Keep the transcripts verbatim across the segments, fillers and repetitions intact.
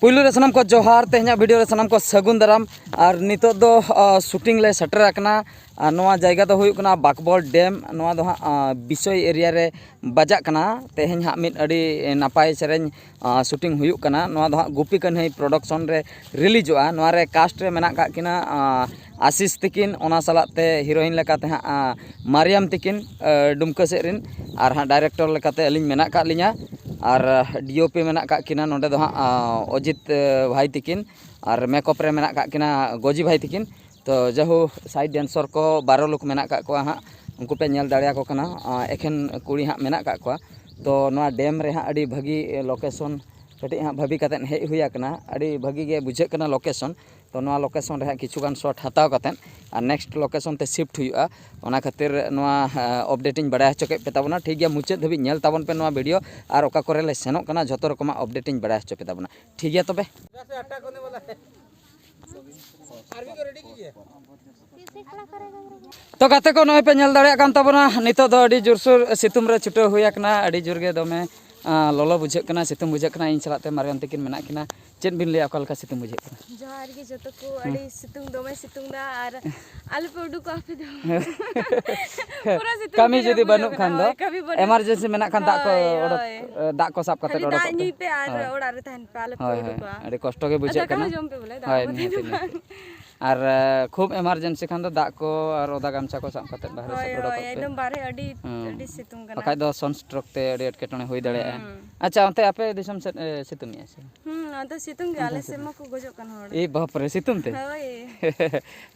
ᱯᱩᱭᱞᱩ ᱨᱮ ᱥᱟᱱᱟᱢ ᱠᱚ ᱡᱚᱦᱟᱨ, ᱛᱮᱦᱮᱧᱟᱜ ᱵᱷᱤᱰᱤᱭᱳ ᱨᱮ ᱥᱟᱱᱟᱢ ᱠᱚ ᱥᱟᱹᱜᱩᱱ ᱫᱟᱨᱟᱢ᱾ ᱟᱨ ᱱᱤᱛᱚᱜ ᱫᱚ ᱥᱩᱴᱤᱝ ᱞᱮ ᱥᱮᱴᱮᱨ ᱟᱠᱟᱱᱟ᱾ ᱟᱨ ᱱᱚᱣᱟ ᱡᱟᱭᱜᱟ ᱫᱚ ᱦᱩᱭᱩᱜ ᱠᱟᱱᱟ ᱵᱟᱠᱵᱚᱞ ᱰᱮᱢ᱾ ᱱᱚᱣᱟ ᱫᱚ ᱦᱟᱸᱜ ᱵᱤᱥᱚᱭ ᱮᱨᱤᱭᱟ ᱨᱮ ᱵᱟᱡᱟᱜ ᱠᱟᱱᱟ᱾ ᱛᱮᱦᱮᱧ ᱦᱟᱸᱜ ᱢᱤᱫ ᱟᱹᱰᱤ ᱱᱟᱯᱟᱭ ᱥᱮᱨᱮᱧ ᱥᱩᱴᱤᱝ ᱦᱩᱭᱩᱜ ᱠᱟᱱᱟ᱾ ᱱᱚᱣᱟ ᱫᱚ ᱦᱟᱸᱜ ᱜᱩᱯᱤ ᱠᱟᱹᱱᱦᱟᱹᱭ ᱯᱨᱚᱰᱟᱠᱥᱚᱱ ᱨᱮ ᱨᱤᱞᱤᱡᱚᱜᱼᱟ᱾ ᱱᱚᱣᱟ ᱨᱮ ᱠᱟᱥᱴ ᱨᱮ ᱢᱮᱱᱟᱜ ᱠᱟᱜ ᱠᱤᱱᱟ ᱟᱥᱤᱥ ᱛᱤᱠᱤᱱ, ᱚᱱᱟ ᱥᱟᱞᱟᱜ ᱛᱮ ᱦᱤᱨᱳᱭᱤᱱ ᱞᱮᱠᱟᱛᱮ ᱦᱟᱸᱜ ᱢᱟᱨᱤᱭᱟᱢ ᱛᱤᱠᱤᱱ ᱰᱩᱢᱠᱟᱹ ᱥᱮᱫ ᱨᱤᱱ, ᱟᱨ ᱦᱟᱸᱜ ᱰᱟᱭᱨᱮᱠᱴᱚᱨ ᱞᱮᱠᱟᱛᱮ ᱟᱹᱞᱤᱧ ᱢᱮᱱᱟᱜ ᱠᱟᱜ ᱞᱤᱧᱟ᱾ ᱟᱨ ᱰᱤ ᱳ ᱯᱤ ᱢᱮᱱᱟᱜ ᱠᱟᱜ ᱠᱤᱱᱟ ᱱᱚᱰᱮ ᱫᱚ ᱦᱟᱸᱜ ᱚᱡᱤᱛ ᱵᱷᱟᱭ ᱛᱤᱠᱤᱱ, ᱟᱨ ᱢᱮᱠᱚᱯ ᱨᱮ ᱢᱮᱱᱟᱜ ᱠᱟᱜ ᱠᱤᱱᱟ ᱜᱚᱡᱤ ᱵᱷᱟᱭ ᱛᱤᱠᱤᱱ᱾ ᱛᱚ ᱡᱟᱦᱳ, ᱥᱟᱭᱤᱰ ᱰᱮᱱᱥᱚᱨ ᱠᱚ ᱵᱟᱨᱚ ᱞᱳᱠ ᱢᱮᱱᱟᱜ ᱠᱟᱜ ᱠᱚᱣᱟ ᱦᱟᱸᱜ, ᱩᱱᱠᱩ ᱯᱮ ᱧᱮᱞ ᱫᱟᱲᱮᱭᱟᱠᱚ ᱠᱟᱱᱟ᱾ ᱮᱠᱷᱮᱱ ᱠᱩᱲᱤ ᱦᱟᱸᱜ ᱢᱮᱱᱟᱜ ᱠᱟᱜ ᱠᱚᱣᱟ᱾ ᱛᱚ ᱱᱚᱣᱟ ᱰᱮᱢ ᱨᱮ ᱦᱟᱸᱜ ᱟᱹᱰᱤ ᱵᱷᱟᱹᱜᱤ ᱞᱳᱠᱮᱥᱚᱱ ᱠᱟᱹᱴᱤᱡ ᱦᱟᱸᱜ ᱵᱷᱟᱹᱵᱤ ᱠᱟᱛᱮᱫ ᱦᱮᱡ ᱦᱩᱭ ᱟᱠᱟᱱᱟ᱾ ᱟᱹᱰᱤ ᱵᱷᱟᱹᱜᱤ ᱜᱮ ᱵᱩᱡᱷᱟᱹᱜ ᱠᱟᱱᱟ ᱞᱳᱠᱮᱥᱚᱱ᱾ ᱛᱚ ᱱᱚᱣᱟ ᱞᱳᱠᱮᱥᱚᱱ ᱨᱮ ᱦᱟᱸᱜ ᱠᱤᱪᱷᱩ ᱜᱟᱱ ᱥᱚᱴ ᱦᱟᱛᱟᱣ ᱠᱟᱛᱮᱫ ᱟᱨ ᱱᱮᱠᱥᱴ ᱞᱳᱠᱮᱥᱚᱱ ᱛᱮ ᱥᱤᱯᱷᱴ ᱦᱩᱭᱩᱜᱼᱟ᱾ ᱚᱱᱟ ᱠᱷᱟᱹᱛᱤᱨ ᱱᱚᱣᱟ ᱟᱯᱰᱮᱴ ᱤᱧ ᱵᱟᱲᱟᱭ ᱦᱚᱪᱚ ᱠᱮᱫ ᱯᱮ ᱛᱟᱵᱚᱱᱟ᱾ ᱴᱷᱤᱠ ᱜᱮᱭᱟ, ᱢᱩᱪᱟᱹᱫ ᱫᱷᱟᱹᱵᱤᱡ ᱧᱮᱞ ᱛᱟᱵᱚᱱ ᱯᱮ ᱱᱚᱣᱟ ᱵᱷᱤᱰᱤᱭᱳ, ᱟᱨ ᱚᱠᱟ ᱠᱚᱨᱮ ᱞᱮ ᱥᱮᱱᱚᱜ ᱠᱟᱱᱟ ᱡᱷᱚᱛᱚ ᱨᱚᱠᱚᱢᱟᱜ ᱟᱯᱰᱮᱴ ᱤᱧ ᱵᱟᱲᱟᱭ ᱦᱚᱪᱚ ᱯᱮ ᱛᱟᱵᱚᱱᱟ᱾ ᱴᱷᱤᱠ ᱜᱮᱭᱟ ᱛᱚᱵᱮ᱾ ᱛᱚ ᱜᱟᱛᱮ ᱠᱚ, ᱱᱚᱜᱼᱚᱭ ᱯᱮ ᱧᱮᱞ ᱫᱟᱲᱮᱭᱟᱜ ᱠᱟᱱ ᱛᱟᱵᱚᱱᱟ, ᱱᱤᱛᱚᱜ ᱫᱚ ᱟᱹᱰᱤ ᱡᱳᱨᱥᱳᱨ ᱥᱤᱛᱩᱝ ᱨᱮ ᱪᱷᱩᱴᱟᱹᱣ ᱦᱩᱭ ᱟᱠᱟᱱᱟ᱾ ᱟᱹᱰᱤ ᱡᱳᱨ ᱜᱮ ᱫᱚᱢᱮ ᱞᱚᱞᱚ ᱵᱩᱡᱷᱟᱹᱜ ᱠᱟᱱᱟ, ᱥᱤᱛᱩᱝ ᱵᱩᱡᱷᱟᱹᱜ ᱠᱟᱱᱟ᱾ ᱤᱧ ᱥᱟᱞᱟᱜ ᱛᱮ ᱢᱟᱨᱭᱟᱢ ᱛᱤᱠᱤᱱ ᱢᱮᱱᱟᱜ ᱠᱤᱱᱟ᱾ ᱪᱮᱫ ᱵᱤᱱ ᱞᱟᱹᱭᱟ, ᱚᱠᱟ ᱞᱮᱠᱟ ᱥᱤᱛᱩᱝ ᱵᱩᱡᱷᱟᱹᱜ ᱠᱟᱱᱟ? ᱡᱚᱦᱟᱨ ᱜᱮ ᱡᱚᱛᱚ ᱠᱚ᱾ ᱟᱹᱰᱤ ᱥᱤᱛᱩᱝ, ᱫᱚᱢᱮ ᱥᱤᱛᱩᱝ ᱫᱟ᱾ ᱟᱨ ᱟᱞᱚ ᱯᱮ ᱩᱰᱩᱠᱚᱜᱼᱟ ᱟᱯᱮ ᱫᱚ᱾ ᱯᱩᱨᱟᱹ ᱥᱤᱛᱩᱝ ᱠᱟᱹᱢᱤ ᱛᱮ ᱡᱩᱫᱤ ᱡᱟᱹᱯᱩᱫ ᱵᱟᱹᱱᱩᱜ ᱠᱟᱱᱟ᱾ ᱠᱷᱟᱱ ᱫᱚ, ᱦᱳᱭ, ᱠᱟᱹᱢᱤ ᱵᱟᱹᱱᱩᱜ᱾ ᱮᱢᱟᱨᱡᱮᱱᱥᱤ ᱢᱮᱱᱟᱜ ᱠᱷᱟᱱ ᱫᱟᱜ ᱠᱚ ᱦᱳᱭ, ᱚᱰᱚᱠ, ᱦᱳᱭ᱾ ᱫᱟᱜ ᱠᱚ ᱥᱟᱵ ᱠᱟᱛᱮ ᱠᱷᱟᱹᱞᱤ ᱚᱰᱚᱠᱚᱜ ᱫᱟᱜ ᱯᱮ᱾ ᱧᱩᱭ ᱯᱮ ᱟᱨ ᱦᱳᱭ᱾ ᱚᱲᱟᱜ ᱨᱮ ᱛᱟᱦᱮᱱ ᱯᱮ, ᱟᱞᱚ ᱯᱮ ᱦᱳᱭ, ᱦᱳᱭ᱾ ᱩᱰᱩᱠᱚᱜᱼᱟ᱾ ᱟᱹᱰᱤ ᱠᱚᱥᱴᱚ ᱜᱮ ᱟᱨ ᱵᱩᱡᱷᱟᱹᱜ ᱫᱟᱠᱟ ᱠᱟᱱᱟ᱾ ᱦᱚᱸ ᱡᱚᱢ ᱯᱮ ᱵᱚᱞᱮ, ᱫᱟᱜ ᱦᱳᱭ, ᱵᱟᱝ ᱱᱤᱦᱟᱹᱛ, ᱛᱟᱦᱮᱱ ᱱᱤᱦᱟᱹᱛ᱾ ᱵᱟᱝ᱾ ᱟᱨ ᱠᱷᱩᱵ ᱮᱢᱟᱨᱡᱮᱱᱥᱤ ᱠᱷᱟᱱ ᱫᱚ ᱫᱟᱜ ᱠᱚ ᱟᱨ ᱚᱫᱟ ᱜᱟᱢᱪᱷᱟ ᱠᱚ ᱥᱟᱵ ᱠᱟᱛᱮ ᱵᱟᱦᱨᱮ ᱦᱳᱭ, ᱥᱮᱫ ᱚᱰᱚᱠᱚᱜ ᱦᱳᱭ, ᱯᱮ᱾ ᱮᱠᱫᱚᱢ ᱵᱟᱨᱦᱮ ᱟᱹᱰᱤ, ᱦᱩᱸ᱾ ᱟᱹᱰᱤ ᱥᱤᱛᱩᱝ ᱠᱟᱱᱟ᱾ ᱵᱟᱠᱷᱟᱡ ᱫᱚ ᱥᱟᱱ ᱥᱴᱨᱳᱠ ᱛᱮ ᱟᱹᱰᱤ ᱮᱴᱠᱮᱴᱚᱬᱮ ᱦᱩᱭ ᱫᱟᱲᱮᱭᱟᱜᱼᱟ᱾ ᱦᱩᱸ᱾ ᱟᱪᱪᱷᱟ, ᱚᱱᱛᱮ ᱟᱯᱮ ᱫᱤᱥᱚᱢ ᱥᱮᱫ, ᱮ, ᱥᱤᱛᱩᱝ ᱮᱜᱼᱟ ᱥᱮ? ᱦᱩᱸ, ᱟᱫᱚ ᱥᱤᱛᱩᱝ ᱜᱮ, ᱟᱞᱮ ᱥᱮᱫ ᱢᱟᱠᱚ ᱜᱚᱡᱚᱜ ᱠᱟᱱ ᱦᱚᱲ᱾ ᱮ ᱵᱟᱯ ᱨᱮ, ᱥᱤᱛᱩᱝ ᱛᱮ? ᱦᱳᱭ᱾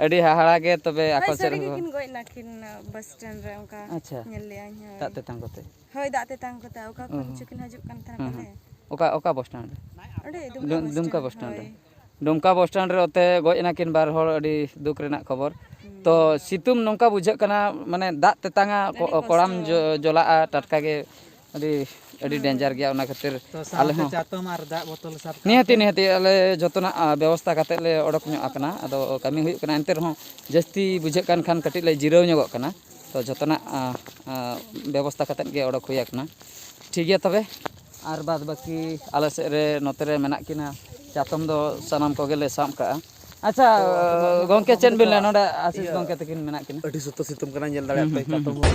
ᱟᱹᱰᱤ ᱦᱟᱦᱟᱲᱟ ᱜᱮ ᱛᱚᱵᱮ ᱦᱳᱭ, ᱟᱠᱚ ᱥᱮᱫ ᱥᱟᱹᱨᱤ ᱦᱚᱸ᱾ ᱜᱮᱠᱤᱱ ᱜᱚᱡ ᱱᱟᱠᱤᱱ, ᱵᱟᱥ ᱥᱴᱮᱱᱰ ᱨᱮ ᱚᱱᱠᱟ ᱟᱪᱪᱷᱟ᱾ ᱧᱮᱞ ᱞᱮᱜᱼᱟᱹᱧ, ᱦᱳᱭ᱾ ᱫᱟᱜ ᱛᱮᱛᱟᱝ ᱠᱚᱛᱮ? ᱦᱳᱭ, ᱫᱟᱜ ᱛᱮᱛᱟᱝ ᱠᱚᱛᱮ, ᱚᱠᱟ ᱚ ᱠᱷᱚᱱ ᱦᱚᱸ᱾ ᱪᱚᱠᱤᱱ ᱦᱤᱡᱩᱜ ᱠᱟᱱ ᱛᱟᱦᱮᱱᱟ ᱦᱮᱸ, ᱯᱟᱞᱮ᱾ ᱦᱮᱸ᱾ ᱚᱠᱟ, ᱚᱠᱟ ᱵᱟᱥ ᱥᱴᱮᱱᱰ ᱨᱮ? ᱚᱸᱰᱮ, ᱰᱩᱢᱠᱟ ᱰᱩᱢ-, ᱵᱟᱥ ᱰᱩᱢᱠᱟ ᱥᱴᱮᱱᱰ, ᱵᱟᱥ ᱥᱴᱮᱱᱰ ᱨᱮ᱾ ᱦᱳᱭ᱾ ᱰᱩᱢᱠᱟ ᱵᱟᱥ ᱥᱴᱮᱱᱰ ᱨᱮ ᱚᱛᱮ ᱜᱚᱡ ᱮᱱᱟ ᱠᱤᱱ ᱵᱟᱨ ᱦᱚᱲ, ᱟᱹᱰᱤ ᱫᱩᱠ ᱨᱮᱱᱟᱜ ᱠᱷᱚᱵᱚᱨ᱾ ᱦᱩᱸ᱾ ᱛᱚ, ᱥᱤᱛᱩᱝ ᱱᱚᱝᱠᱟ ᱵᱩᱡᱷᱟᱹᱜ ᱠᱟᱱᱟ, ᱢᱟᱱᱮ, ᱫᱟᱜ ᱛᱮᱛᱟᱝᱟ, ᱟᱹᱰᱤ ᱠᱚ-, ᱠᱚᱲᱟᱢ ᱠᱚᱥᱴᱚ᱾ ᱡᱚ-, ᱡᱚᱞᱟᱜᱼᱟ ᱴᱟᱴᱠᱟ ᱜᱮ᱾ ᱟᱹᱰᱤ, ᱟᱹᱰᱤ ᱦᱩᱸ᱾ ᱰᱮᱧᱡᱟᱨ ᱜᱮᱭᱟ, ᱚᱱᱟ ᱠᱷᱟᱹᱛᱤᱨ ᱛᱚ, ᱟᱞᱮ ᱥᱟᱶᱛᱮ ᱦᱚᱸ ᱪᱟᱛᱚᱢ ᱟᱨ ᱫᱟᱜ ᱵᱳᱛᱚᱞ ᱥᱟᱵ ᱠᱟᱜ ᱱᱤᱦᱟᱹᱛᱤ, ᱯᱮ᱾ ᱱᱤᱦᱟᱹᱛᱤ, ᱟᱞᱮ ᱡᱚᱛᱚᱱᱟᱜ, ᱟ, ᱵᱮᱵᱚᱥᱛᱷᱟ ᱠᱟᱛᱮᱫ ᱞᱮ ᱚᱰᱚᱠ ᱧᱚᱜ ᱟᱠᱟᱱᱟ᱾ ᱟᱫᱚ ᱠᱟᱹᱢᱤ ᱦᱩᱭᱩᱜ ᱠᱟᱱᱟ, ᱮᱱᱛᱮ ᱨᱮᱦᱚᱸ ᱡᱟᱹᱥᱛᱤ ᱵᱩᱡᱷᱟᱹᱜ ᱠᱟᱱ ᱠᱷᱟᱱ ᱠᱟᱹᱴᱤᱡ ᱞᱮ ᱡᱤᱨᱟᱹᱣ ᱧᱚᱜᱚᱜ ᱠᱟᱱᱟ᱾ ᱛᱚ, ᱡᱚᱛᱚᱱᱟᱜ, ᱟ, ᱟ, ᱵᱮᱵᱚᱥᱛᱷᱟ ᱠᱟᱛᱮᱫ ᱜᱮ ᱚᱰᱚᱠ ᱦᱩᱭ ᱟᱠᱟᱱᱟ᱾ ᱴᱷᱤᱠ ᱜᱮᱭᱟ ᱛᱚᱵᱮ, ᱟᱨ ᱵᱟᱫᱽ ᱵᱟᱹᱠᱤ ᱟᱞᱮ ᱥᱮᱫ ᱨᱮ, ᱱᱚᱛᱮ ᱨᱮ ᱢᱮᱱᱟᱜ ᱠᱤᱱᱟ ᱪᱟᱛᱚᱢ ᱫᱚ ᱥᱟᱱᱟᱢ ᱠᱚᱜᱮ ᱞᱮ ᱥᱟᱵ ᱠᱟᱜᱼᱟ᱾ ᱟᱪᱪᱷᱟ, ᱜᱚᱝᱠᱮ, ᱪᱮᱫ ᱵᱤᱱ ᱞᱟᱹᱭᱟ? ᱱᱚᱰᱮ ᱟᱥᱤᱥ ᱜᱚᱝᱠᱮ ᱛᱟᱹᱠᱤᱱ ᱢᱮᱱᱟᱜ ᱠᱤᱱᱟ᱾ ᱟᱹᱰᱤ ᱥᱚᱠᱛᱚ ᱥᱤᱛᱩᱝ ᱠᱟᱱᱟ, ᱧᱮᱞ ᱫᱟᱲᱮᱭᱟᱜ ᱯᱮ, ᱪᱟᱛᱚᱢ ᱦᱚᱸ᱾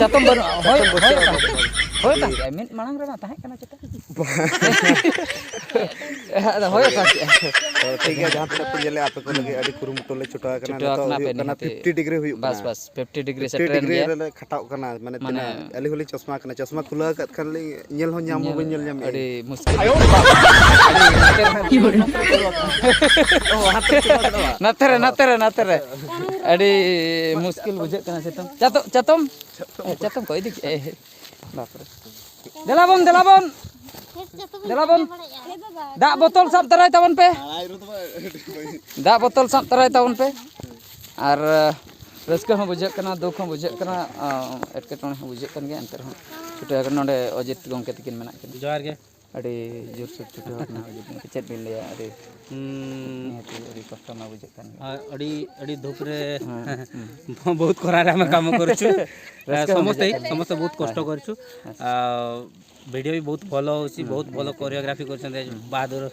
ᱪᱟᱛᱚᱢ ᱵᱟᱹᱱᱩᱜᱼᱟ᱾ ᱦᱳᱭ, ᱦᱳᱭ, ᱦᱳᱭ, ᱦᱳᱭ, ᱢᱤᱫ ᱢᱟᱲᱟᱝ ᱨᱮᱢᱟ ᱛᱟᱦᱮᱸ ᱠᱟᱱᱟ ᱪᱮᱛᱟ᱾ ᱟᱫᱚ ᱦᱳᱭ, ᱚᱠᱟ ᱠᱮᱜᱼᱟ? ᱛᱚ, ᱴᱷᱤᱠ ᱜᱮᱭᱟ, ᱡᱟᱦᱟᱸ ᱛᱤᱱᱟᱹᱜ ᱯᱮ ᱧᱮᱞᱮᱫᱼᱟ, ᱟᱯᱮ ᱠᱚ ᱞᱟᱹᱜᱤᱫ ᱟᱹᱰᱤ ᱠᱩᱨᱩᱢᱩᱴᱩ ᱞᱮ ᱪᱷᱩᱴᱟᱹᱣ ᱟᱠᱟᱱᱟ᱾ ᱪᱷᱩᱴᱟᱹᱣ ᱱᱤᱛᱚᱜ ᱟᱠᱟᱱᱟ ᱯᱮ ᱦᱩᱭᱩᱜ ᱠᱟᱱᱟ ᱱᱤᱦᱟᱹᱛᱤ᱾ ᱯᱷᱤᱯᱴᱤ ᱰᱤᱜᱽᱨᱤ ᱦᱩᱭᱩᱜ ᱵᱟᱥ, ᱠᱟᱱᱟ᱾ ᱵᱟᱥ, ᱯᱷᱤᱯᱴᱤ ᱰᱤᱜᱽᱨᱤ ᱯᱷᱤᱯᱴᱤ ᱥᱮᱴᱮᱨᱮᱱ ᱰᱤᱜᱽᱨᱤ ᱜᱮᱭᱟ᱾ ᱨᱮᱞᱮ ᱠᱷᱟᱴᱟᱜ ᱠᱟᱱᱟ, ᱢᱟᱱᱮ ᱢᱟᱱᱮ ᱛᱤᱱᱟᱹᱜ? ᱟᱹᱞᱤᱧ ᱦᱚᱸᱞᱤᱧ ᱪᱚᱥᱢᱟ ᱠᱟᱱᱟ, ᱪᱚᱥᱢᱟ ᱠᱷᱩᱞᱟᱹᱣ ᱟᱠᱟᱫ ᱠᱷᱟᱱ ᱞᱤᱧ ᱧᱮᱞ ᱦᱚᱸ ᱧᱟᱢ ᱧᱮᱞ ᱦᱚᱸ ᱵᱟᱹᱧ ᱧᱮᱞ ᱧᱟᱢᱮᱫᱼᱟ᱾ ᱟᱹᱰᱤ ᱢᱩᱥᱠᱤᱞ᱾ ᱚ, ᱦᱟᱛ ᱨᱮ ᱪᱚᱯᱟᱜ ᱠᱟᱱᱟ᱾ ᱱᱟᱛᱮ ᱨᱮ, ᱱᱟᱛᱮ ᱨᱮ, ᱱᱟᱛᱮ ᱨᱮ᱾ ᱟᱹᱰᱤ ᱢᱩᱥᱠᱤᱞ ᱵᱩᱡᱷᱟᱹᱜ ᱠᱟᱱᱟ ᱥᱤᱛᱩᱝ᱾ ᱪᱟᱛᱚ-, ᱪᱟᱛᱚᱢ? ᱪᱟᱛᱚᱢ ᱠᱚ ᱤᱫᱤ ᱠᱮᱜᱼᱟ᱾ ᱵᱟᱯᱨᱮ᱾ ᱫᱮᱞᱟ ᱵᱚᱱ, ᱫᱮᱞᱟ ᱵᱚᱱ᱾ ᱫᱮᱞᱟ ᱵᱚᱱ᱾ ᱫᱟᱜ ᱵᱳᱛᱚᱞ ᱥᱟᱵ ᱛᱟᱨᱟᱭ ᱛᱟᱵᱚᱱ ᱯᱮ᱾ ᱫᱟᱜ ᱵᱳᱛᱚᱞ ᱥᱟᱵ ᱛᱟᱨᱟᱭ ᱛᱟᱵᱚᱱ ᱯᱮ᱾ ᱟᱨ ᱨᱟᱹᱥᱠᱟᱹ ᱦᱚᱸ ᱵᱩᱡᱷᱟᱹᱜ ᱠᱟᱱᱟ, ᱫᱩᱠ ᱦᱚᱸ ᱵᱩᱡᱷᱟᱹᱜ ᱠᱟᱱᱟ, ᱮᱴᱠᱮᱴᱚᱬᱮ ᱦᱚᱸ ᱵᱩᱡᱷᱟᱹᱜ ᱠᱟᱱ ᱜᱮᱭᱟ᱾ ᱮᱱᱛᱮ ᱨᱮᱦᱚᱸ ᱪᱷᱩᱴᱟᱹᱣ ᱟᱠᱟᱱᱟ᱾ ᱱᱚᱰᱮ ᱚᱡᱤᱛ ᱜᱚᱢᱠᱮ ᱛᱟᱹᱠᱤᱱ ᱢᱮᱱᱟᱜ ᱠᱤᱱᱟ᱾ ᱡᱚᱦᱟᱨ ᱜᱮ᱾ ᱟᱹᱰᱤ ᱡᱳᱨᱥᱳᱨ ᱪᱷᱩᱴᱟᱹᱣ ᱟᱠᱟᱱᱟ ᱚᱡᱤᱛ ᱜᱚᱢᱠᱮ᱾ ᱪᱮᱫ ᱵᱤᱱ ᱞᱟᱹᱭᱟ? ᱟᱹᱰᱤ ᱦᱩᱸ᱾ ᱱᱤᱦᱟᱹᱛᱤ ᱟᱹᱰᱤ ᱠᱚᱥᱴᱚ ᱢᱟ ᱵᱩᱡᱷᱟᱹᱜ ᱠᱟᱱ ᱜᱮᱭᱟ᱾ ᱟᱨ ᱟᱹᱰᱤ, ᱟᱹᱰᱤ ᱫᱩᱠ ᱨᱮ ᱦᱮᱸ, ᱦᱮᱸ᱾ ᱵᱚᱦᱩᱛ ᱠᱚᱨᱟᱣ ᱨᱮ ᱟᱢᱮ ᱠᱟᱢ ᱠᱚᱨᱩᱪᱷᱩ᱾ ᱨᱟᱹᱥᱠᱟᱹ ᱦᱚᱸ ସମସ୍ତେ, ବୁଝାଏ। ସମସ୍ତେ ବହୁତ କଷ୍ଟ କରିଛୁ। ଆଚ୍ଛା। ଆଉ ଭିଡ଼ିଓ ବି ବହୁତ ଭଲ ହେଉଛି, ହୁଁ, ବହୁତ ଭଲ ନିହାତି। କୋରିଓଗ୍ରାଫି କରିଛନ୍ତି ହୁଁ। ବାହାଦୁର,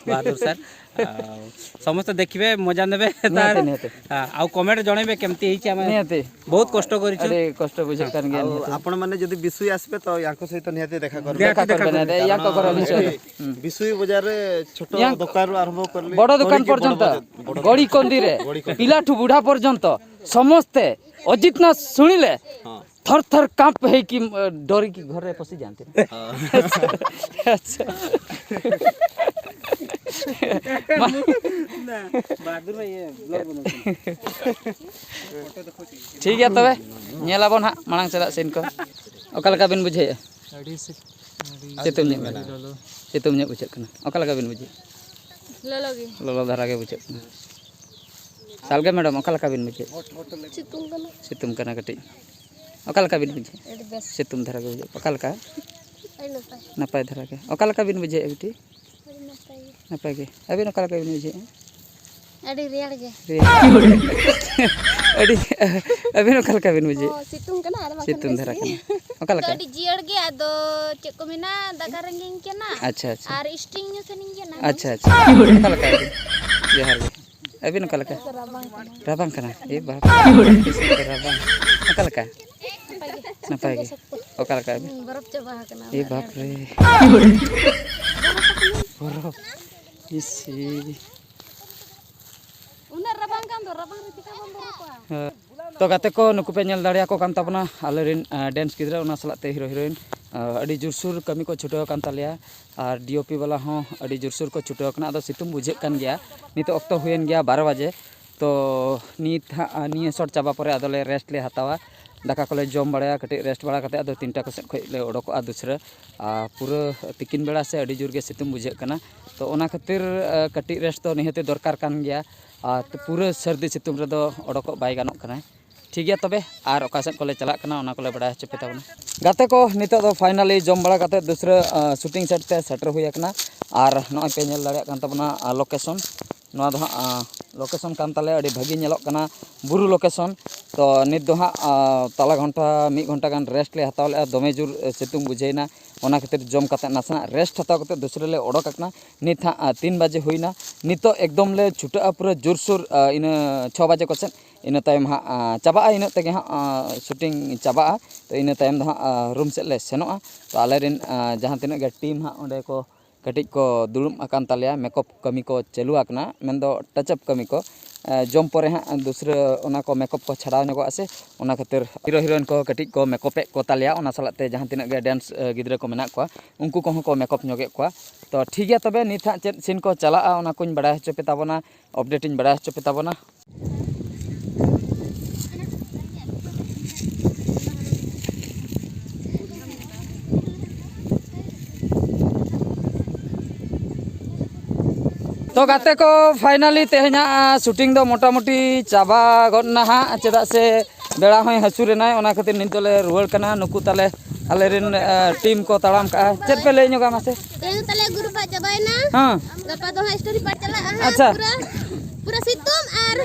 ବାହାଦୁର ସାର୍। ଆଉ ସମସ୍ତେ ଦେଖିବେ, ମଜା ନେବେ। ନିହାତି, ତାର, ନିହାତି। ଆ-, ଆଉ କମେଣ୍ଟ ଜଣେଇବେ କେମିତି ହେଇଛି। ଆମେ ନିହାତି। ବହୁତ କଷ୍ଟ କରିଛୁ। ଆରେ କଷ୍ଟ ବୁଝେ କାହିଁକି ଆଉ ନିହାତି। ଆପଣମାନେ ଯଦି ବିଶୁଇ ଆସିବେ ତ ୟାଙ୍କ ସହିତ ନିହାତି ଦେଖା କରିବେ। ନିହାତି ଦେଖା ଦେଖା କରିବେ, କରିବେ। ନିହାତି। ୟାଙ୍କ ଘର ବିଷୟରେ। ଏଠି ହୁଁ। ବିଶୁଇ ବଜାରରେ ଛୋଟ ୟାଙ୍କ ଦୋକାନରୁ ଆରମ୍ଭ କରିଲେ ବଡ଼ ଦୋକାନ କରିକି ବଡ଼ ପର୍ଯ୍ୟନ୍ତ, ବଜାର, ବଡ଼ ଗଳି ଦୋକାନ। କନ୍ଦିରେ, ଗଳି କନ୍ଦି। ପିଲାଠୁ ବୁଢ଼ା ପର୍ଯ୍ୟନ୍ତ ସମସ୍ତେ ଅଜିତ ନା ଶୁଣିଲେ ହଁ। ଥର ଥର କାମ୍ପ ହେଇକି, ଅ, ଡରିକି ଘରେ ପଶିଯାଆନ୍ତି। ହଁ। ଆଚ୍ଛା। ନା, ବାହାଦୁର ଭାଇ, ଇଏ ବ୍ଲଗ ବନଉଛନ୍ତି। ᱴᱷᱤᱠ ᱜᱮᱭᱟ ᱛᱚᱵᱮ, ᱧᱮᱞ ᱟᱵᱚᱱ ᱦᱟᱸᱜ ᱢᱟᱲᱟᱝ ᱥᱮᱫᱟᱜ ᱥᱤᱱ ᱠᱚ᱾ ᱚᱠᱟ ᱞᱮᱠᱟ ᱵᱤᱱ ᱵᱩᱡᱷᱟᱹᱣᱮᱫᱼᱟ? ᱟᱹᱰᱤ ᱥᱤᱛ-, ᱟᱹᱰᱤ ᱥᱤᱛᱩᱝ ᱧᱚᱜ ᱟᱹᱰᱤ ᱢᱮᱱᱟᱜᱼᱟ᱾ ᱞᱚᱞᱚ᱾ ᱥᱤᱛᱩᱝ ᱧᱚᱜ ᱵᱩᱡᱷᱟᱹᱜ ᱠᱟᱱᱟ᱾ ᱚᱠᱟ ᱞᱮᱠᱟ ᱵᱤᱱ ᱵᱩᱡᱷᱟᱹᱣᱮᱫᱼᱟ? ᱞᱚᱞᱚ ᱜᱮ᱾ ᱞᱚᱞᱚ ᱫᱷᱟᱨᱟ ᱜᱮ ᱵᱩᱡᱷᱟᱹᱜ ᱠᱟᱱᱟ᱾ ᱥᱟᱞᱜᱮ ᱢᱮᱰᱟᱢ, ᱚᱠᱟ ᱞᱮᱠᱟ ᱵᱤᱱ ᱵᱩᱡᱷᱟᱹᱣᱮᱫᱼᱟ? ᱥᱤᱛᱩᱝ ᱠᱟᱱᱟ᱾ ᱥᱤᱛᱩᱝ ᱠᱟᱱᱟ ᱠᱟᱹᱴᱤᱡ᱾ ᱚᱠᱟ ᱞᱮᱠᱟ ᱵᱤᱱ ᱵᱩᱡᱷᱟᱹᱣᱮᱫᱼᱟ? ᱟᱹᱰᱤ ᱵᱮᱥ᱾ ᱥᱤᱛᱩᱝ ᱫᱷᱟᱨᱟ ᱜᱮ ᱵᱩᱡᱷᱟᱹᱜ᱾ ᱚᱠᱟ ᱞᱮᱠᱟ? ᱟᱹᱰᱤ ᱱᱟᱯᱟᱭ᱾ ᱱᱟᱯᱟᱭ ᱫᱷᱟᱨᱟ ᱜᱮ᱾ ᱚᱠᱟ ᱞᱮᱠᱟ ᱵᱤᱱ ᱵᱩᱡᱷᱟᱹᱣᱮᱫᱼᱟ ᱵᱤᱴᱤ? ᱟᱹᱰᱤ ᱱᱟᱯᱟᱭ ᱜᱮ᱾ ᱱᱟᱯᱟᱭ ᱜᱮ᱾ ᱟᱹᱵᱤᱱ ᱚᱠᱟ ᱞᱮᱠᱟ ᱵᱤᱱ ᱵᱩᱡᱷᱟᱹᱣᱮᱫᱼᱟ? ᱟᱹᱰᱤ ᱨᱮᱭᱟᱲ ᱜᱮ᱾ ᱟᱹᱰᱤ, ᱟᱹᱵᱤᱱ ᱚᱠᱟ ᱞᱮᱠᱟ ᱵᱤᱱ ᱵᱩᱡᱷᱟᱹᱣᱮᱫ? ᱚ, ᱥᱤᱛᱩᱝ ᱠᱟᱱᱟ, ᱟᱨ ᱵᱟᱝᱠᱷᱟᱱ ᱥᱤᱛᱩᱝ ᱵᱮᱥ ᱫᱷᱟᱨᱟ ᱜᱮ᱾ ᱠᱟᱱᱟ᱾ ᱚᱠᱟ ᱞᱮᱠᱟ? ᱟᱹᱰᱤ ᱡᱤᱭᱟᱹᱲ ᱜᱮ, ᱟᱫᱚ ᱪᱮᱫ ᱠᱚ ᱢᱮᱱᱟ, ᱫᱟᱠᱟ ᱨᱮᱸᱜᱮᱧ ᱠᱟᱱᱟ᱾ ᱟᱪᱪᱷᱟ, ᱟᱪᱪᱷᱟ᱾ ᱟᱨ ᱥᱴᱤᱝ ᱧᱩ ᱥᱟᱱᱟᱧ ᱠᱟᱱᱟ᱾ ᱟᱪᱪᱷᱟ, ᱟᱪᱪᱷᱟ᱾ ᱚᱠᱟ ᱞᱮᱠᱟ ᱟᱹᱵᱤᱱ? ᱡᱚᱦᱟᱨ ᱜᱮ᱾ ᱟᱹᱵᱤᱱ ᱚᱠᱟ ᱞᱮᱠᱟ? ᱨᱟᱵᱟᱝ ᱠᱟᱱᱟ᱾ ᱨᱟᱵᱟᱝ ᱠᱟᱱᱟ᱾ ᱮ ᱵᱟᱵᱟ᱾ ᱨᱟᱵᱟᱝ᱾ ᱚᱠᱟ ᱞᱮᱠᱟ? ᱱᱟᱯᱟᱭ ᱜᱮ᱾ ᱚᱠᱟ ᱞᱮᱠᱟ ᱟᱹᱵᱤᱱ? ᱦᱩᱸ, ᱵᱚᱨᱚᱯ ᱪᱟᱵᱟ ᱟᱠᱟᱱᱟ ᱮ ᱚᱲᱟᱜ ᱨᱮ᱾ ᱵᱟᱯ ᱨᱮ᱾ ᱵᱚᱨᱚᱯ᱾ ᱤᱥᱤ᱾ ᱩᱱᱟᱹᱜ ᱨᱟᱵᱟᱝ ᱠᱟᱱ ᱫᱚ, ᱨᱟᱵᱟᱝ ᱨᱮ ᱪᱤᱠᱟ ᱵᱟᱢ ᱵᱚᱨᱚᱯᱚᱜᱼᱟ? ᱦᱮᱸ᱾ ᱛᱚ ᱜᱟᱛᱮ ᱠᱚ, ᱱᱩᱠᱩ ᱯᱮ ᱧᱮᱞ ᱫᱟᱲᱮᱭᱟᱠᱚ ᱠᱟᱱ ᱛᱟᱵᱚᱱᱟ, ᱟᱞᱮᱨᱮᱱ, ᱟ, ᱰᱮᱱᱥ ᱜᱤᱫᱽᱨᱟᱹ, ᱚᱱᱟ ᱥᱟᱞᱟᱜ ᱛᱮ ᱦᱤᱨᱳ ᱦᱤᱨᱳᱭᱤᱱ, ᱟ, ᱟᱹᱰᱤ ᱡᱳᱨᱥᱳᱨ ᱠᱟᱹᱢᱤ ᱠᱚ ᱪᱷᱩᱴᱟᱹᱣ ᱟᱠᱟᱱ ᱛᱟᱞᱮᱭᱟ᱾ ᱟᱨ ᱰᱤ ᱳ ᱯᱤ ᱵᱟᱞᱟ ᱦᱚᱸ ᱟᱹᱰᱤ ᱡᱳᱨᱥᱳᱨ ᱠᱚ ᱪᱷᱩᱴᱟᱹᱣ ᱟᱠᱟᱱᱟ᱾ ᱟᱫᱚ ᱥᱤᱛᱩᱝ ᱵᱩᱡᱷᱟᱹᱜ ᱠᱟᱱ ᱜᱮᱭᱟ᱾ ᱱᱤᱛᱚᱜ ᱚᱠᱛᱚ ᱦᱩᱭᱮᱱ ᱜᱮᱭᱟ ᱵᱟᱨᱚ ᱵᱟᱡᱮ᱾ ᱛᱚ ᱱᱤᱛ ᱦᱟᱸᱜ, ᱟ, ᱱᱤᱭᱟᱹ ᱥᱚᱴ ᱪᱟᱵᱟ ᱯᱚᱨᱮ ᱟᱫᱚᱞᱮ ᱨᱮᱥᱴ ᱞᱮ ᱦᱟᱛᱟᱣᱟ᱾ ᱫᱟᱠᱟ ᱠᱚᱞᱮ ᱡᱚᱢ ᱵᱟᱲᱟᱭᱟ, ᱠᱟᱹᱴᱤᱡ ᱨᱮᱥᱴ ᱵᱟᱲᱟ ᱠᱟᱛᱮ ᱟᱫᱚ ᱛᱤᱱᱴᱟ ᱠᱚ ᱥᱮᱫ ᱠᱷᱚᱱ ᱞᱮ ᱚᱰᱚᱠᱚᱜᱼᱟ ᱫᱩᱥᱨᱟᱹ᱾ ᱟᱨ ᱯᱩᱨᱟᱹ ᱛᱤᱠᱤᱱ ᱵᱮᱲᱟ ᱥᱮ ᱟᱹᱰᱤ ᱡᱳᱨ ᱜᱮ ᱥᱤᱛᱩᱝ ᱵᱩᱡᱷᱟᱹᱜ ᱠᱟᱱᱟ᱾ ᱛᱚ ᱚᱱᱟ ᱠᱷᱟᱹᱛᱤᱨ, ᱟ, ᱠᱟᱹᱴᱤᱡ ᱨᱮᱥᱴ ᱫᱚ ᱱᱤᱦᱟᱹᱛᱤ ᱫᱚᱨᱠᱟᱨ ᱠᱟᱱ ᱜᱮᱭᱟ᱾ ᱟᱨ ᱯᱩᱨᱟᱹ ᱥᱟᱹᱨᱫᱤ ᱥᱤᱛᱩᱝ ᱨᱮᱫᱚ ᱚᱰᱚᱠᱚᱜ ᱵᱟᱭ ᱜᱟᱱᱚᱜ ᱠᱟᱱᱟ᱾ ᱴᱷᱤᱠ ᱜᱮᱭᱟ, ᱛᱚᱵᱮ ᱟᱨ ᱚᱠᱟ ᱥᱮᱫ ᱠᱚᱞᱮ ᱪᱟᱞᱟᱜ ᱠᱟᱱᱟ, ᱚᱱᱟ ᱠᱚᱞᱮ ᱵᱟᱲᱟᱭ ᱦᱚᱪᱚ ᱯᱮ ᱛᱟᱵᱚᱱᱟ᱾ ᱜᱟᱛᱮ ᱠᱚ, ᱱᱤᱛᱚᱜ ᱫᱚ ᱯᱷᱟᱭᱱᱟᱞᱤ ᱡᱚᱢ ᱵᱟᱲᱟ ᱠᱟᱛᱮ ᱫᱩᱥᱨᱟᱹ, ᱟ, ᱥᱩᱴᱤᱝ ᱥᱮᱴ ᱛᱮ ᱥᱮᱴᱮᱨ ᱦᱩᱭ ᱟᱠᱟᱱᱟ᱾ ᱟᱨ ᱱᱚᱜᱼᱚᱭ ᱯᱮ ᱧᱮᱞ ᱫᱟᱲᱮᱭᱟᱜ ᱠᱟᱱ ᱛᱟᱵᱚᱱᱟ, ᱟ, ᱞᱳᱠᱮᱥᱚᱱ᱾ ᱱᱚᱣᱟ ᱫᱚ ᱦᱟᱸᱜ, ᱟ, ᱞᱳᱠᱮᱥᱚᱱ ᱠᱟᱱ ᱛᱟᱞᱮᱭᱟ, ᱟᱹᱰᱤ ᱵᱷᱟᱹᱜᱤ ᱧᱮᱞᱚᱜ ᱠᱟᱱᱟ, ᱵᱩᱨᱩ ᱞᱳᱠᱮᱥᱚᱱ᱾ ᱛᱚ ᱱᱤᱛ ᱫᱚ ᱦᱟᱸᱜ, ᱟ, ᱛᱟᱞᱟ ᱜᱷᱚᱱᱴᱟ, ᱢᱤᱫ ᱜᱷᱚᱱᱴᱟ ᱜᱟᱱ ᱨᱮᱥᱴ ᱞᱮ ᱦᱟᱛᱟᱣ ᱞᱮᱫᱼᱟ, ᱫᱚᱢᱮ ᱡᱳᱨ, ᱮ, ᱥᱤᱛᱩᱝ ᱵᱩᱡᱷᱟᱹᱣᱮᱱᱟ᱾ ᱚᱱᱟ ᱠᱷᱟᱹᱛᱤᱨ ᱡᱚᱢ ᱠᱟᱛᱮ ᱱᱟᱥᱮᱱᱟᱜ ᱨᱮᱥᱴ ᱦᱟᱛᱟᱣ ᱠᱟᱛᱮ ᱫᱩᱥᱨᱟᱹ ᱞᱮ ᱚᱰᱚᱠ ᱟᱠᱟᱱᱟ᱾ ᱱᱤᱛ ᱦᱟᱸᱜ, ᱟ, ᱛᱤᱱ ᱵᱟᱡᱮ ᱦᱩᱭᱱᱟ᱾ ᱱᱤᱛᱚᱜ ᱮᱠᱫᱚᱢ ᱞᱮ ᱪᱷᱩᱴᱟᱹᱜᱼᱟ ᱯᱩᱨᱟᱹ ᱡᱳᱨᱥᱳᱨ, ᱟ, ᱤᱱᱟᱹ ᱪᱷᱚ ᱵᱟᱡᱮ ᱠᱚ ᱥᱮᱫ᱾ ᱤᱱᱟᱹ ᱛᱟᱭᱚᱢ ᱦᱟᱸᱜ, ᱟ, ᱪᱟᱵᱟᱜᱼᱟ, ᱤᱱᱟᱹᱜ ᱛᱮᱜᱮ ᱦᱟᱸᱜ, ᱟ, ᱥᱩᱴᱤᱝ ᱪᱟᱵᱟᱜᱼᱟ᱾ ᱛᱚ ᱤᱱᱟᱹ ᱛᱟᱭᱚᱢ ᱫᱚ ᱦᱟᱸᱜ, ᱟ, ᱨᱩᱢ ᱥᱮᱫ ᱞᱮ ᱥᱮᱱᱚᱜᱼᱟ᱾ ᱛᱚ ᱟᱞᱮᱨᱮᱱ, ᱟ, ᱡᱟᱦᱟᱸ ᱛᱤᱱᱟᱹᱜ ᱜᱮ ᱴᱤᱢ ᱦᱟᱸᱜ ᱚᱸᱰᱮ ᱠᱚ ᱠᱟᱹᱴᱤᱡ ᱠᱚ ᱫᱩᱲᱩᱵ ᱟᱠᱟᱱ ᱛᱟᱞᱮᱭᱟ, ᱢᱮᱠᱚᱯ ᱠᱟᱹᱢᱤ ᱠᱚ ᱪᱟᱹᱞᱩ ᱟᱠᱟᱱᱟ, ᱢᱮᱱᱫᱚ ᱴᱟᱪᱟᱯ ᱠᱟᱹᱢᱤ ᱠᱚ᱾ ᱮ, ᱡᱚᱢ ᱯᱚᱨᱮ ᱦᱟᱸᱜ ᱫᱩᱥᱨᱟᱹ ᱚᱱᱟ ᱠᱚ ᱢᱮᱠᱚᱯ ᱠᱚ ᱪᱷᱟᱰᱟᱣ ᱧᱚᱜᱚᱜᱼᱟ ᱥᱮ, ᱚᱱᱟ ᱠᱷᱟᱹᱛᱤᱨ ᱦᱤᱨᱳ ᱦᱤᱨᱳᱭᱤᱱ ᱠᱚ ᱠᱟᱹᱴᱤᱡ ᱠᱚ ᱢᱮᱠᱚᱯᱮᱫ ᱠᱚ ᱛᱟᱞᱮᱭᱟ, ᱚᱱᱟ ᱥᱟᱞᱟᱜ ᱛᱮ ᱡᱟᱦᱟᱸ ᱛᱤᱱᱟᱹᱜ ᱜᱮ ᱰᱮᱱᱥ, ᱮ, ᱜᱤᱫᱽᱨᱟᱹ ᱠᱚ ᱢᱮᱱᱟᱜ ᱠᱚᱣᱟ, ᱩᱱᱠᱩ ᱠᱚᱦᱚᱸ ᱠᱚ ᱢᱮᱠᱚᱯ ᱧᱚᱜᱮᱫ ᱠᱚᱣᱟ᱾ ᱛᱚ ᱴᱷᱤᱠ ᱜᱮᱭᱟ, ᱛᱚᱵᱮ ᱱᱤᱛ ᱦᱟᱸᱜ ᱪᱮᱫ ᱥᱤᱱ ᱠᱚ ᱪᱟᱞᱟᱜᱼᱟ, ᱚᱱᱟ ᱠᱚᱧ ᱵᱟᱲᱟᱭ ᱦᱚᱪᱚ ᱯᱮ ᱛᱟᱵᱚᱱᱟ, ᱟᱯᱰᱮᱴ ᱤᱧ ᱵᱟᱲᱟᱭ ᱦᱚᱪᱚ ᱯᱮ ᱛᱟᱵᱚᱱᱟ᱾ ᱛᱚ ᱜᱟᱛᱮ ᱠᱚ, ᱯᱷᱟᱭᱱᱟᱞᱤ ᱛᱮᱦᱮᱧᱟᱜ ᱥᱩᱴᱤᱝ ᱫᱚ ᱢᱚᱴᱟᱢᱩᱴᱤ ᱪᱟᱵᱟ ᱜᱚᱫ ᱱᱟ ᱦᱟᱸᱜ, ᱪᱮᱫᱟᱜ ᱥᱮ ᱵᱮᱲᱟ ᱦᱚᱸᱭ ᱦᱟᱹᱥᱩᱨ ᱮᱱᱟᱭ, ᱚᱱᱟ ᱠᱷᱟᱹᱛᱤᱨ ᱱᱤᱛ ᱫᱚᱞᱮ ᱨᱩᱣᱟᱹᱲ ᱠᱟᱱᱟ᱾ ᱱᱩᱠᱩ ᱛᱟᱞᱮ, ᱟᱞᱮᱨᱮᱱ, ᱮ, ᱴᱤᱢ ᱠᱚ ᱛᱟᱲᱟᱢ ᱠᱟᱜᱼᱟ᱾ ᱪᱮᱫ ᱯᱮ ᱞᱟᱹᱭ ᱧᱚᱜᱟ ᱢᱟᱥᱮ? ᱛᱮᱦᱮᱧ ᱛᱟᱞᱮ ᱜᱨᱩᱯ ᱦᱟᱸᱜ ᱪᱟᱵᱟᱭᱮᱱᱟ᱾ ᱦᱮᱸ᱾ ᱜᱟᱯᱟ ᱫᱚ ᱦᱟᱸᱜ ᱥᱴᱳᱨᱤ ᱯᱟᱨᱴ ᱪᱟᱞᱟᱜᱼᱟ ᱦᱟᱸᱜ ᱟᱪᱪᱷᱟ᱾ ᱯᱩᱨᱟᱹ᱾ ᱯᱩᱨᱟᱹ ᱥᱤᱛᱩᱝ ᱟᱨ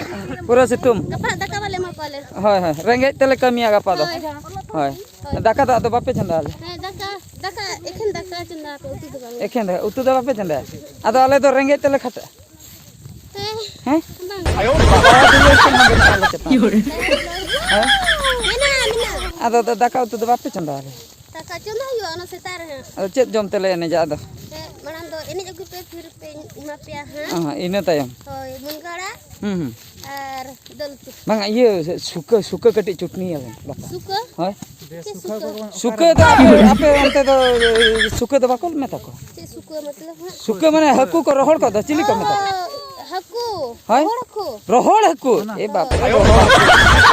ᱯᱩᱨᱟᱹ ᱥᱤᱛᱩᱝ᱾ ᱜᱟᱯᱟ ᱫᱟᱠᱟ ᱵᱟᱞᱮ ᱮᱢᱟ ᱠᱚᱣᱟ ᱞᱮ᱾ ᱦᱳᱭ, ᱦᱳᱭ, ᱨᱮᱸᱜᱮᱡ ᱛᱮᱞᱮ ᱠᱟᱹᱢᱤᱭᱟ ᱜᱟᱯᱟ ᱫᱚ᱾ ᱦᱳᱭ᱾ ᱦᱳᱭ᱾ ᱫᱟᱠᱟ ᱫᱚ ᱟᱫᱚ ᱵᱟᱯᱮ ᱪᱚᱸᱫᱟ ᱟᱞᱮ? ᱦᱮᱸ, ᱫᱟᱠᱟ, ᱫᱟᱠᱟ, ᱮᱠᱷᱮᱱ ᱫᱟᱠᱟ ᱪᱚᱸᱫᱟ ᱟᱯᱮ, ᱩᱛᱩ ᱫᱚ ᱵᱟᱝ᱾ ᱮᱠᱷᱮᱱ ᱫᱟᱠᱟ, ᱩᱛᱩ ᱫᱚ ᱵᱟᱯᱮ ᱪᱚᱸᱫᱟᱭᱟ? ᱟᱫᱚ ᱟᱞᱮ ᱫᱚ ᱨᱮᱸᱜᱮᱡ ᱛᱮᱞᱮ ᱠᱷᱟᱴᱟᱜᱼᱟ᱾ ᱦᱮᱸ᱾ ᱦᱮᱸ? ᱵᱟᱝ᱾ ᱦᱮᱸ? ᱢᱮᱱᱟᱜᱼᱟ, ᱢᱮᱱᱟᱜᱼᱟ᱾ ᱟᱫᱚ ᱫᱟ-, ᱫᱟᱠᱟ ᱩᱛᱩ ᱫᱚ ᱵᱟᱯᱮ ᱪᱚᱸᱫᱟ ᱟᱞᱮ? ᱫᱟᱠᱟ ᱪᱚᱸᱫᱟ ᱦᱩᱭᱩᱜᱼᱟ ᱚᱱᱟ ᱥᱮᱛᱟᱜ ᱨᱮ ᱦᱟᱸᱜ᱾ ᱟᱫᱚ ᱪᱮᱫ ᱡᱚᱢ ᱛᱮᱞᱮ ᱮᱱᱮᱡᱟ ᱟᱫᱚ? ᱦᱮᱸ, ᱢᱟᱲᱟᱝ ᱫᱚ ᱮᱱᱮᱡ ᱟᱹᱜᱩᱭ ᱯᱮ, ᱯᱷᱤᱨ ᱯᱮ ᱮᱢᱟ ᱯᱮᱭᱟ ᱦᱟᱸᱜ᱾ ᱚ, ᱤᱱᱟᱹ ᱛᱟᱭᱚᱢ? ᱦᱳᱭ, ᱢᱩᱱᱜᱟᱹ ᱟᱲᱟᱜ ᱦᱩᱸ, ᱦᱩᱸ᱾ ᱟᱨ ᱫᱟᱹᱞ ᱩᱛᱩ᱾ ᱵᱟᱝᱟ, ᱤᱭᱟᱹ, ᱥᱩᱠᱟᱹ, ᱥᱩᱠᱟᱹ ᱠᱟᱹᱴᱤᱡ ᱪᱩᱴᱱᱤᱭᱟᱞᱮ ᱵᱟᱯᱞᱟ᱾ ᱥᱩᱠᱟᱹ? ᱦᱳᱭ᱾ ᱪᱮᱫ ᱥᱩᱠᱟᱹ? ᱥᱩᱠᱟᱹ ᱫᱚ ᱟᱯᱮ, ᱟᱯᱮ ᱚᱱᱛᱮ ᱫᱚ ᱥᱩᱠᱟᱹ ᱫᱚ ᱵᱟᱠᱚ ᱢᱮᱛᱟ ᱠᱚᱣᱟ? ᱪᱮᱫ ᱥᱩᱠᱟᱹ ᱢᱚᱛᱞᱚᱵ ᱦᱟᱸᱜ? ᱥᱩᱠᱟᱹ ᱢᱟᱱᱮ ᱦᱟᱹᱠᱩ ᱠᱚ ᱨᱚᱦᱚᱲ ᱠᱚᱜ ᱫᱚ, ᱪᱤᱞᱤ ᱠᱚ ᱢᱮᱛᱟ ᱠᱚᱣᱟ? ᱚ, ᱦᱟᱹᱠᱩ᱾ ᱦᱳᱭ? ᱨᱚᱦᱚᱲ ᱦᱟᱹᱠᱩ? ᱨᱚᱦᱚᱲ ᱦᱟᱹᱠᱩ? ᱮ ᱵᱟᱯ ᱨᱮ, ᱨᱚᱦᱚᱲ ᱦᱟᱹᱠᱩ᱾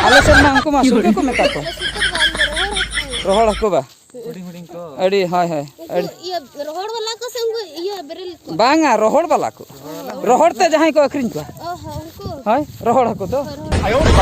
ᱟᱞᱮ ᱥᱮᱫ ᱢᱟ ᱩᱱᱠᱩ ᱢᱟ ᱥᱩᱠᱟᱹ ᱠᱚ ᱢᱮᱛᱟ ᱠᱚᱣᱟ᱾ ᱥᱩᱠᱟᱹ ᱫᱚ ᱵᱟᱝ, ᱨᱚᱦᱚᱲ ᱦᱟᱹᱠᱩ᱾ ᱨᱚᱦᱚᱲ ᱦᱟᱹᱠᱩ ᱵᱟ? ᱦᱩᱰᱤᱧ ᱦᱩᱰᱤᱧ ᱠᱚ᱾ ᱟᱹᱰᱤ, ᱦᱳᱭ, ᱦᱳᱭ, ᱩᱱᱠᱩ ᱟᱹᱰᱤ᱾ ᱤᱭᱟᱹ ᱨᱚᱦᱚᱲ ᱵᱟᱞᱟ ᱠᱚ ᱥᱮ ᱩᱱᱠᱩ ᱤᱭᱟᱹ ᱵᱮᱨᱮᱞ ᱠᱚ? ᱵᱟᱝᱟ, ᱨᱚᱦᱚᱲ ᱵᱟᱞᱟ ᱠᱚ᱾ ᱨᱚᱦᱚᱲ ᱛᱮ ᱡᱟᱦᱟᱸᱭ ᱠᱚ ᱟᱹᱠᱷᱨᱤᱧ ᱠᱚᱣᱟ᱾ ᱚ ᱦᱚᱸ, ᱩᱱᱠᱩ? ᱦᱳᱭ, ᱨᱚᱦᱚᱲ ᱦᱟᱹᱠᱩ ᱫᱚ᱾ ᱦᱳᱭ, ᱨᱚᱦᱚᱲ᱾